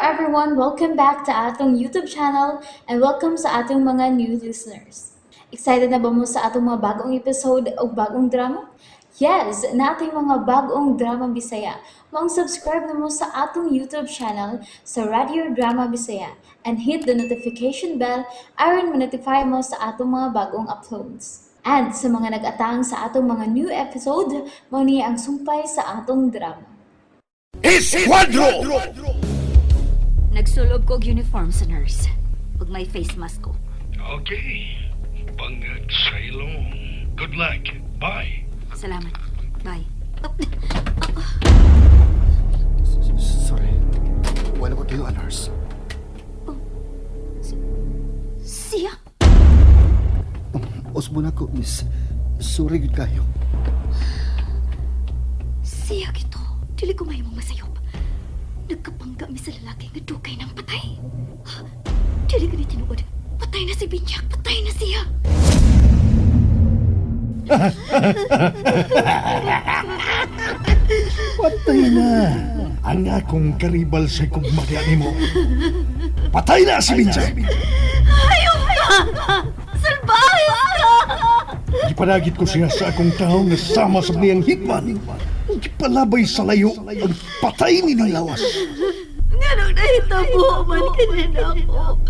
everyone! Welcome back to atong YouTube channel and welcome sa atong mga new listeners. Excited na ba mo sa atong mga bagong episode o bagong drama? Yes, nating mga bagong drama Bisaya. Maong subscribe na mo sa atong YouTube channel sa Radio Drama Bisaya and hit the notification bell aron ma-notify mo sa atong mga bagong uploads. And sa mga nag-atang sa atong mga new episode, mao ni ang sumpay sa atong drama. Esquadro! Nagsulob ko og uniform sa nurse. Ug may face mask ko. Okay. Bangag sa ilong. Good luck. Bye. Salamat. Bye. Oh, Sorry. Wala ko tuyo, nurse. Siya? Usbo na ko, miss. Sorry, gud kayo. Siya gito. Dili ko mahimong masayop. Nagkapangga mi sa lalaki nga dugay ng patay. Dili gani tinuod. Patay na si Binyak. Patay na siya. Patay na. Ang akong karibal sa kugmaya nimo. Patay na si Binjay. Ayaw ka! Salbahe ka! Gipanagit ko siya sa akong taong nga sama sa niyang hitman. Gipalabay sa layo ang patay ni lawas. Nganong nahitabo man kini nako.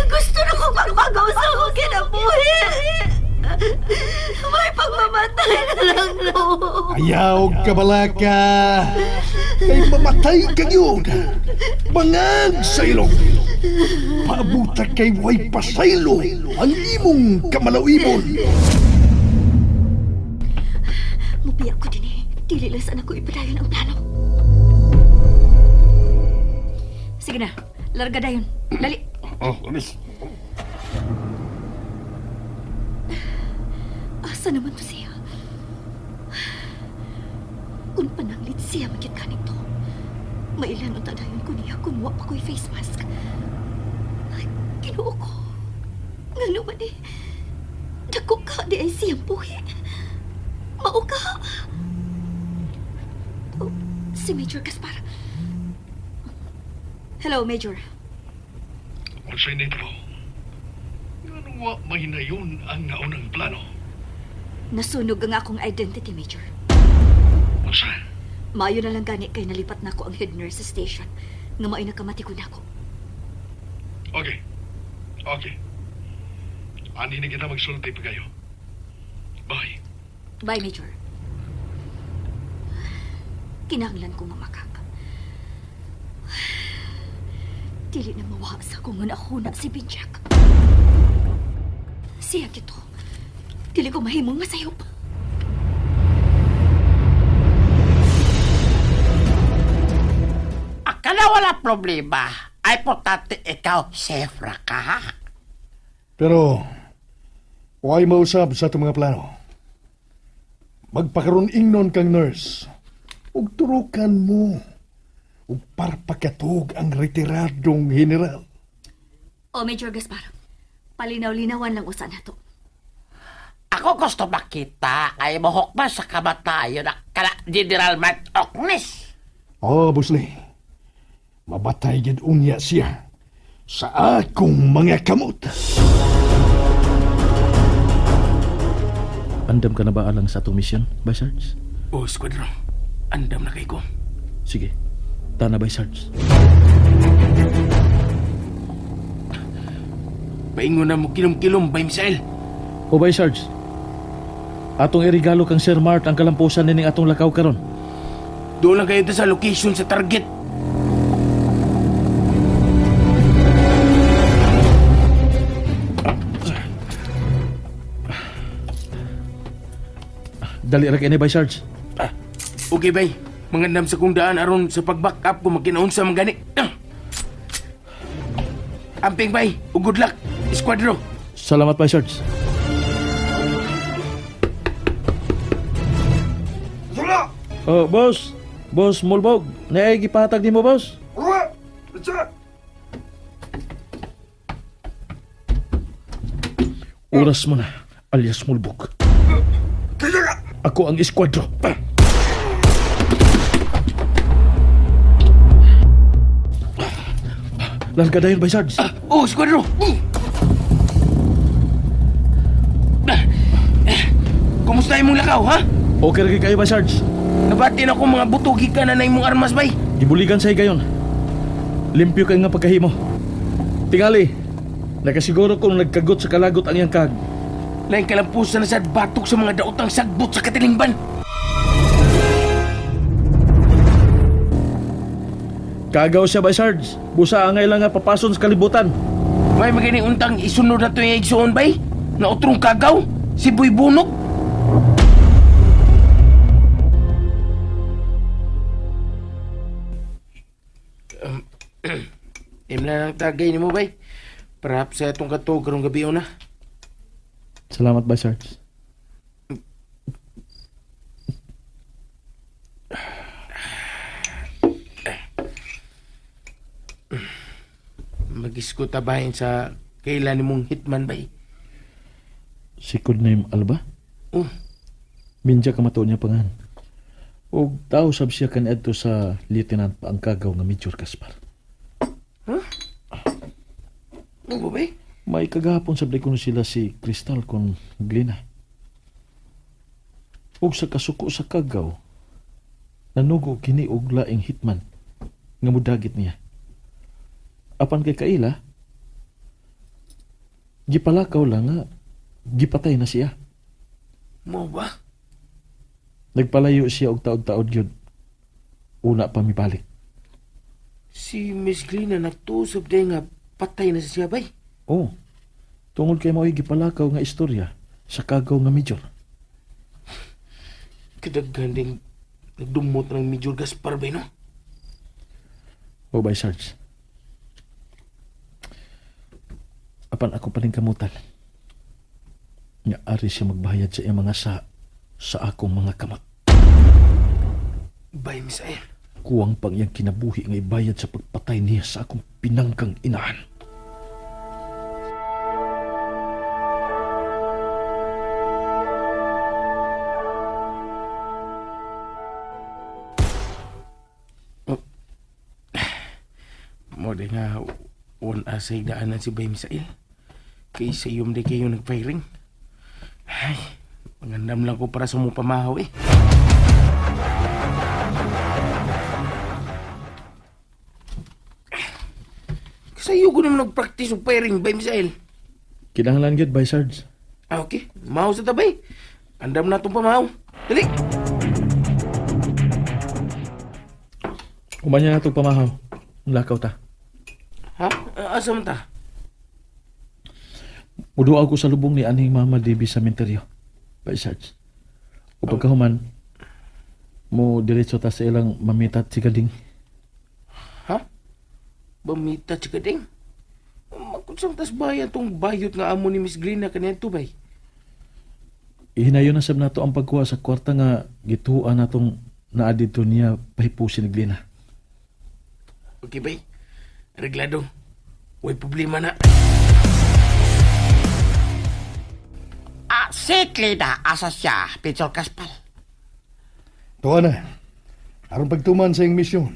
Gusto na kong magpagaw sa akong kinabuhi. May pagmamatay na lang ko. Ayaw kabalaka. Kay mamatay ka gyud. Bangag sa ilong. Paabuta kay way pasaylo ang imong kamalawibon. Mubiya ko din eh. Dili lang sana ko ipadayon ang plano. Sige na, larga dayon. Dali. Oh, miss. Asa naman to siya? Kung pananglit siya magkit ka nito. Mailan unta dayon ko niya kung wa pa ko'y face mask. Ay, Ginoo ko. Ngano man eh. Dako ka di ay siyang buhi. Mao ka. Oh, si Major Gaspar. Hello, Major. Unsay nito? Ngano wa mahinayon ang naunang plano? Nasunog ang akong identity, Major. Unsa? Maayo na lang gani kay nalipat na ko ang head nurse sa station nga mao'y nakamati ko nako. Okay. Okay. Ani na kita magsulti pa kayo. Bye. Bye, Major. Kinahanglan ko mamakak. Dili na mawa sa kung na si Binjak. Siya kito. Dili ko mahimong masayop. Akala wala problema. Ay, importante ikaw, safe ra ka, ha? Pero, why mausab sa itong mga plano? Magpakaroon ingnon kang nurse. Ug turukan mo. Ug parpakatog ang retiradong general. O, Major Gaspar. Palinaw-linawan lang usa nato. Ako gusto makita ay mohok ba sa kamatayon na kala General Mark Oknes. Oh, Busli. Mabatay gid unya siya sa akong mga kamot. Andam ka na ba alang sa atong mission, Bay Sarge? Oh, squadron. Andam na kay ko. Sige, tana Bay Sarge. Paingon na mo kilom-kilom, bay Misael. O Bay Sarge, atong irigalo kang Sir Mart ang kalampusan nining atong lakaw karon. Doon lang kayo sa location sa target. Dali ra kay ni Bay Sarge. Ah, okay, bay. Mangandam sa kong daan aron sa pag-back up kung magkinaunsa man gani. Ah. Amping, bay. Ug good luck, squadron. Salamat Bay Sarge. Oh, boss. Boss Mulbog, naay gipahatag nimo, boss. Oras mo na, alias Mulbog. Ako ang eskwatro. Larga dayon, Bay Sarge. Oh, squadro. Kumusta imong lakaw, ha? Okay ra kayo, Bay Sarge. Nabati na ko mga buto gikan na na imong armas, bay. Gibuligan sa higayon. Limpyo kay nga pagkahimo. Tingali, nakasiguro kung nagkagot sa kalagot ang iyang kag. Lain kalampusan na sad batok sa mga daotang sagbot sa katilingban. Kagaw siya, Bay Sarge. Busa angay lang nga papason sa kalibutan. May magani untang isunod na to yung igsuon, bay. Na utrong kagaw, si Boy Bunog. Imla lang tagay nimo, bay. Perhaps sa itong kato karong gabi na. Salamat, Bay Sarge. Mag-isko tabahin sa kailan nimong hitman, bay. Si name Alba? Oh, Minja ka matuon niya pangan. Og tao sab siya kaniadto sa Lieutenant ang kagaw nga Major Gaspar. mo ba, bay? May kagahapon sab kuno sila si Crystal kon Glina. Og sa kasuko sa kagaw, nanugo kini og laing hitman nga mudagit niya. Apan kay kaila, gipalakaw lang nga gipatay na siya. Mo ba? Nagpalayo siya og taod-taod gyud. Una pa mibalik. Si Miss Glina nagtusab day nga patay na siya, bay. Oh, tungod kay mao'y gipalakaw nga istorya sa kagaw nga major. Kadaghan din nagdumot ng Major Gaspar, bay, no? O by Sarge. Apan ako pa rin kamutan. Nga ari siya magbayad sa iyang mga sa akong mga kamot. Bay, Misael. Kuwang pang iyang kinabuhi nga ibayad sa pagpatay niya sa akong pinangkang inahan. Mo di nga, one asay daanan si Bay Misael. Kay sa iyong di kayo nag-firing. Ay, pangandam lang ko para sa mong pamahaw eh. Kasi iyo ko naman nag-practice og firing, Bay Misael. Kinahanglan gyud by Sarge. Ah, okay. Mahaw sa tabay. Andam na itong pamahaw. Dali! Umanya na itong pamahaw. Lakaw ta. Ha? Ah, asa man ta? Muduaw ko sa lubong ni aning Mama Debbie sa menteryo. By Sarge. O pagkahuman, mo diretso ta sa ilang mamita at sigading. Ha? Bamita tsaka ding. Makutsang tas bayan tong bayot nga amo ni Miss Green na kaniadto bay. Ihinayon na sab nato ang pagkuha sa kwarta nga gituan natong naa didto niya pahipusin ni Glina. Okay bay. Reglado. Way problema na. Ah, si Glina, asa siya, Major Gaspar? Tuwa na. Aron pagtuman sa iyong misyon.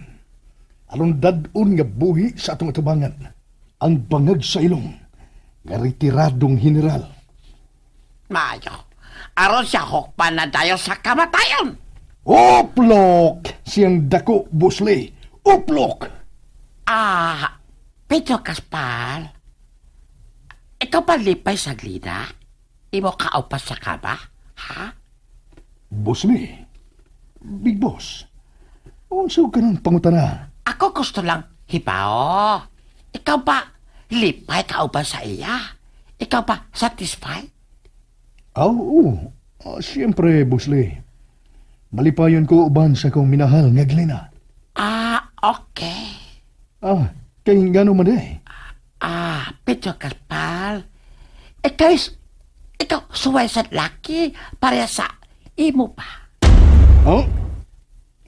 Aron dad-on nga buhi sa atong atubangan. Ang bangag sa ilong nga retiradong general. Mayo. Aron siya hukman na dayon sa kamatayon. Uplok! Siyang dako, Busley. Uplok! Ah, Pedro Gaspar. Ikaw ba lipay sa Glina? Imo kaupas sa kama? Ha? Busley? Big Boss? Unsa ka nang pangutana? Ako gusto lang hibao. Ikaw ba lipay kauban sa iya? Ikaw ba satisfied? Ah, oo. Ah, siyempre, Busley. Malipayon ko uban sa kong minahal nga Glena. Ah, okay. Ah, kay ngano man eh. Ah, Pedro Gaspar. Ikaw, ikaw suway sa laki para sa imo pa. Oh?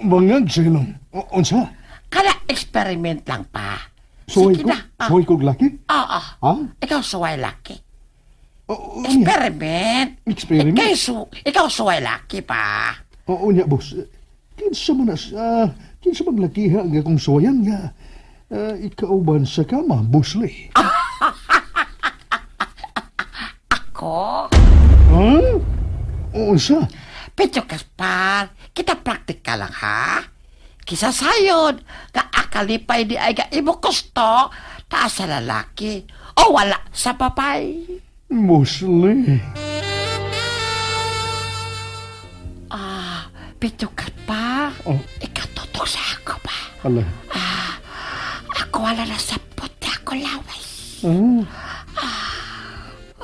Bangag sa ilong. Unsa? Kada experiment lang pa. Suway Sige ko? na. Ah, Suway kog laki? Oo. Ha? Ikaw suway laki. Oo, niya. Experiment. Experiment? Ikaw suway laki pa. Oo niya, boss. Kinsa man na sa... Kinsa man lakiha nga kung suwayan nga. Ikauban sa kama, Busli. Ako? Ha? Unsa? Pedro Gaspar, kita praktikal lang ha? Kisa sayon, ka akalipay di ay ka imo gusto, taas sa lalaki, o wala sa papay. Busli. Ah, Pedro Gaspar, Oh. ikatutok sa ako ba? Ala. Ako wala na sa puti ako lawas. Ah.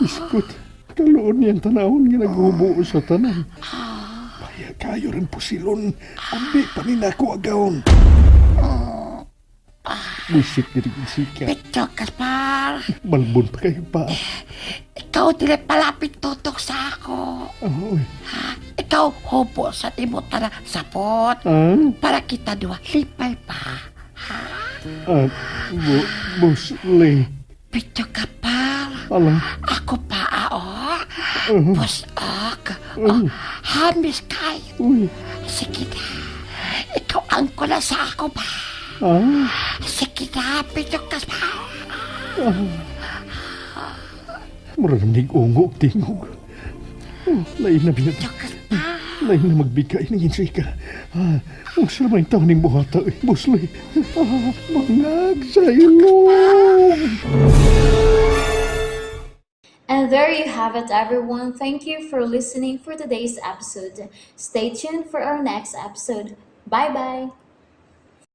Iskot. Kaluon niyang tanahon nga naghubo sa tanan. Baya kayo rin pusilon. Kundi pa ni nako agawon. Bisik diri sika. Pedro Gaspar, Balbon pa kayo pa. ikaw dili palapit tutok sa ako. Ah, oy. Ikaw hubo sa imo tara sapot. Ah, Para kita dua lipay pa. ah, Busli. Pedro Gaspar, Ala. ako pa oh. Busok. Oh, hamis kayo. Uy. Sige na. Ikaw ang kula sa ako pa. Ah. Sige na, Pedro Gaspar. Mura naman nig-ungog, tingog. Oh, lain na biya. Pedro Gaspar. Lain na magbigay ng insika. Ah, unsa naman yung taon ning buhata, eh, Busli. Ah, bangag sa ilong. And there you have it, everyone. Thank you for listening for today's episode. Stay tuned for our next episode. Bye bye.